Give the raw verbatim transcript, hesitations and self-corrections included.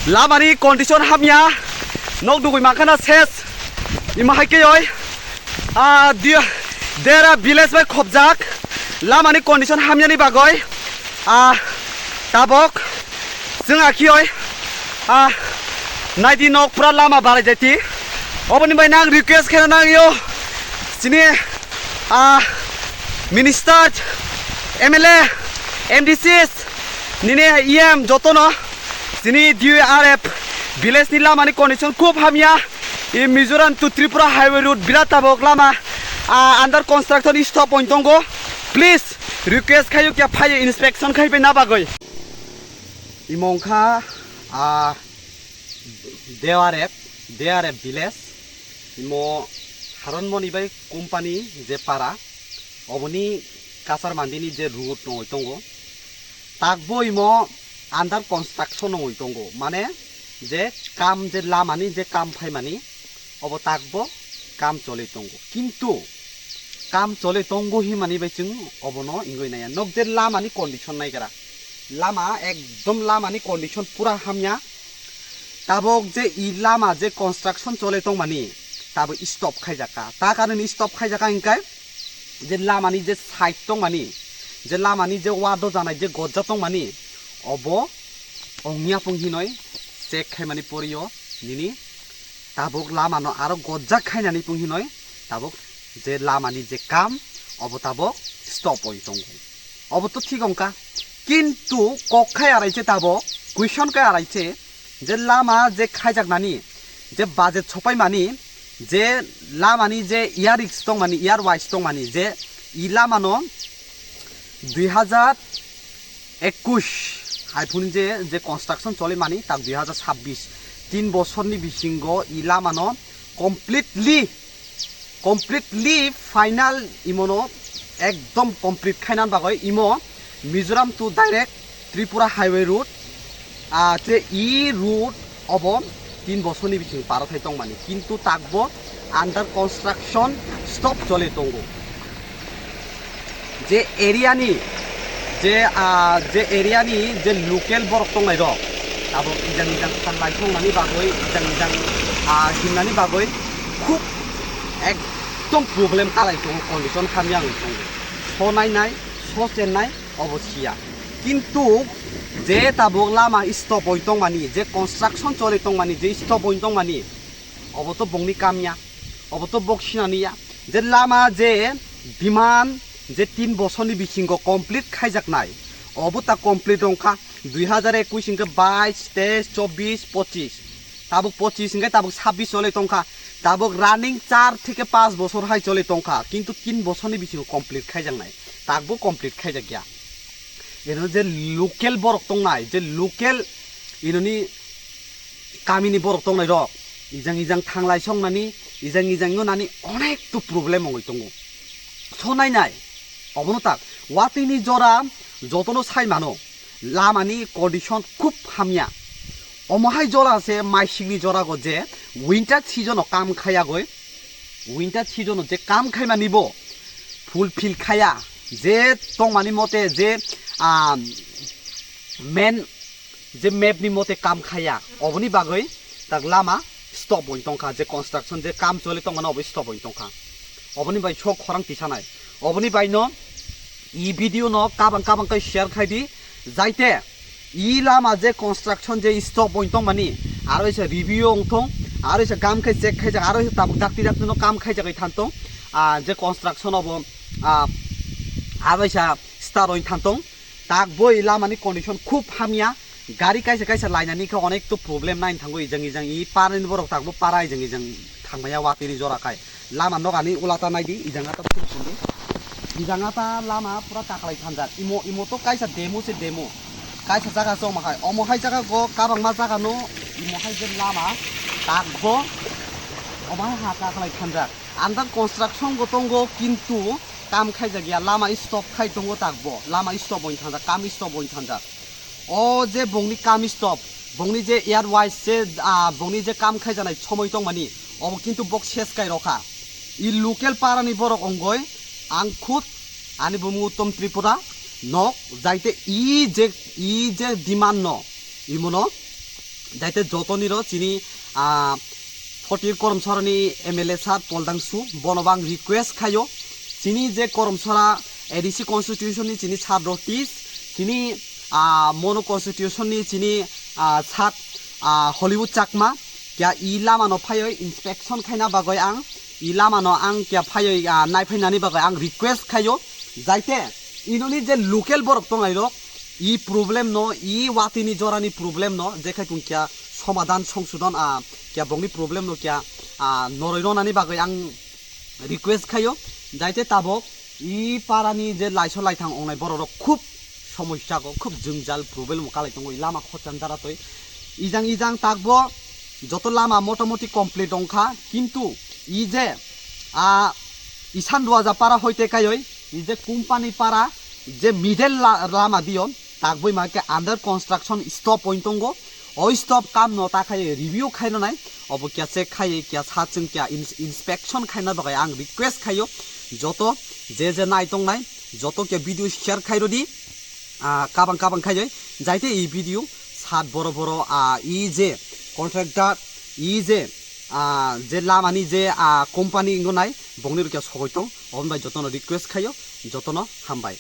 Lamani condition hamya, nok dugui mankha na ses. Ima hai khe oi, ah, di-, dera village bai khobjak. Lamani condition hamyani bagoi, ah, tabok chwng akhi oi, ah, naidi nok pura lama barai jaiti. Oboni bai nang request khe nang yo, sini, ah, minister, M L A, M D Cs, nini E M jotono sini D R F village ni lama ni condition khub hamya. I Mizoram to Tripura highway road birat tabok lama, ah, under construction stop oi tongo. Please request khayo kya phayo inspection khai bai na bagoi. Imo wngkha, ah, D R F, D R F village. Imo Haron Moni bai company je para, oboni kasar mandini je road nongoi tongo. Takbo imo under construction nongoi tongo. Mane je kam, je lamani je kam phaimani, obo takbo kam choli tongo. Kintu kam choli tongo himani bai chwng obono ingoi naiya. Nok je lamani condition naigra. Lama ekdom lamani condition pura hamya. Tabok je i lama je construction choli tongmani, tabo stop khaijak kha. Ta karon stop khaijak kha hingkai je lamani je side tongmani, je lamani je wado janai je gojja tongmani, obo ongya pung hinoi check khaimani porio nini tabok lamano aro gojak khainani pung hinoi tabok je lamani je kam obo tabok stop oi tongo. Obo to thik wngkha, kintu kok khai arai se tabok, question khai arai se je lama je khaijaknani je budget sopaimani, je lamani je year risk tongmani, year wise tongmani, je i lamano dui hazar ekush hai phun je, je construction choli mani tak dui hazar sabbish, tin bosorni bisingo i lamano completely, completely final imono ekdom complete khainan bagoi imo Mizoram to direct Tripura highway road, ah, je i road obo tin bosorni bising paro thai tongmani, kintu takbo under construction stop choli tongo. Je area ni, je, ah, je area ni je local borok tongnai rok, abo ijang ijang thanglai thongnani bagoi, ijang ijang, ah, himnani bagoi khub ekdom problem kalai tongo, condition hamya wng tongo. So nai nai, so chen nai, obo siya. Kintu je tabuk lama stop oi tongmani, je construction choli tongmani, je stop oi tongmani, obo to bongni kamya, obo to bok sinani ya. Je lama je demand je tin bosorni bisingo complete khaijaknai, obo ta complete wngkha. Dui hazar ekush hingke bais, teis, chobbish, pochis. Tabuk pochis hingke tabuk sabbish choli tongkha. Tabuk running char theke panch bosor hai choli tongkha. Kintu tin bosorni bisingo complete khaijaknai. Takbo complete khaijakya. Eno je local borok tongnai, je local inoni kamini borok tongnai rok, ijang ijang thanglai songmani, ijang ijang no nani onek to problem wngoi tongo. So nai nai, obono tak, watwi ni jora jotono sai mano, lama ni condition khub hamya. Omo hai jora se maising ni jora go je winter season o kam khayagoi, winter season o je kam khaimani bo fulfill khaya, je tongmani mote je, ah, main je map ni mote kam khaya, oboni bagoi tak lama stop oi tongkha, je construction je kam choli tongmani obo stop oi tongkha. Oboni bai sok khorang tisanai, oboni bai no i video no kabang kabang kai share khai di, jaite i lama je construction je stop oi tongmani, aro isa review ong thong, aro isa kam khai check khai jak, aro isa tabuk dakti dakti no kam khai jagai than tong, ah, je construction obo, ah, aro isa start oi than tong. Tak bo i lama ni condition khub hamya, gari kaisa kaisa lainani khe onek to problem nai thango, ijang ijang i para ni borok tak bo para ijang ijang thangmaya watwi ni jora kai. Lama nokani ulata naidi, ijanga ta thuk sindi. Ijanga ta lama pura kaklai thanjak. Imo, imo to kaisa demo se demo. Kaisa jaga se omo hai. Omo hai jaga go kabangma jaga no imo hai je lama tak bo omo hai ha kaklai thanjak. Under construction go tongo, kintu kam khaijak ya. Lama stop khai tongo tak bo. Lama stop oi thanjak, kam stop oi thanjak. O je bongni kam stop, bongni je year wise je, ah, bongni je kam khaijanai somoi tongmani, obo kintu bok ses kai rokha. I local para ni borok ongoi, ang khud ani bumung Uttom Tripura, nok jaite i je, i je demand no, imono Jaite jotoniro chini, ah, Fotir Koromsorani M L A sir Poldangsu, bono bo ang request khaio, chini je Koromsora A D C constitution ni chini sir Rotis, chini, ah, mono constitution ni chini, ah, sir, ah, Hollywood Chakma, kya i lama no phaioi inspection khaina bagoi ang, i lama no ang kya phaioi, ah, nai phainani bagoi ang request khaio, jaite inoni je local borok tongnai rok, i problem no, i watini jorani problem no, je khai tong kya somadan songsodon, ah, kya bongni problem no kya, ah, noroi ronani bagoi ang request khaio, jaite tabok i parani je laisor laithang ongnai borok rok khub somosya go, khub jwngjal problem o kalai tongo, i lama khorchan jara toi. Ijang ijang takbo joto lama motamoti complete ongkha, kintu i je, ah, Isan Duaja para hoite kaioi, i je company para je middle la-, lama dio, takboi ma ke under construction stop oin tongo. O stop kam no ta khai review khaino nai, obo kya check khai kya sa chwng kya ins-, inspection khaina bagwi ang request khaio joto je je nai tong nai, joto kya video share khai rodi, ah, kabang kabang khai jai, jaite i video sat boro boro, ah, i je contractor, i je, ah, je lama ni je, ah, company ingo nai bongni rukya sogoi tong, obon bai jotono request khaio, jotono hambai.